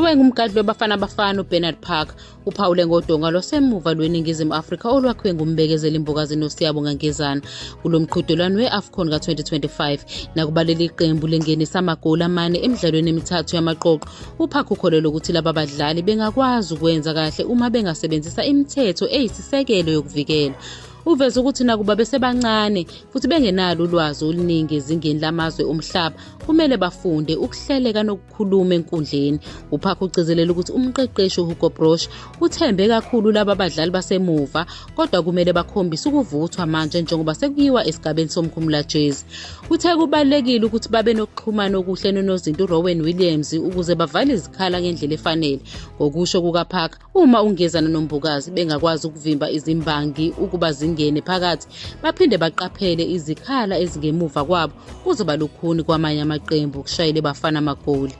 Owayengumgadli weBafana Bafana uBernard Parker uphawule ngodonga lwasemuva lweNingizimu Afrika olwakhiwe nguMbekezeli Mbokazi noSiyabonga Ngezana kulo mqhudelwano we-AFCON ka-2025. Nakuba leli qembu lingenisa amagoli amane emidlalweni emithathu yamaqoqo, uParker ukholelwa ukuthi laba badlali bengakwazi ukwenza kahle uma bengasebenzisa imithetho eyisisekelo yokuvikela. Uveze ukuthi nakuba besebancane futhi bengenalo ulwazi oluningi ezingeni lamazwe omhlaba, kumele bafunde ukuhleleka nokukhuluma enkundleni. UParker ugcizelela ukuthi umqeqeshi uHugo Broos uthembe kakhulu laba badlali basemuva, kodwa kumele bakhombise ukuvuthwa manje njengoba sekuyiwa esigabeni somkhumulajezi. Uthe kubalulekile ukuthi babe nokuxhumana okuhle nonozinti uRowan Williams ukuze bavale izikhala ngendlela efanele. Ngokusho kukaParker, uma uNgezana noMbokazi bengakwazi ukuvimba izimbangi ukuba zingene phakathi, baphinde baqaphele izikhala ezingemuva kwabo, kuzoba lukhuni kwamanye amaqembu ukushayela iBafana amagoli.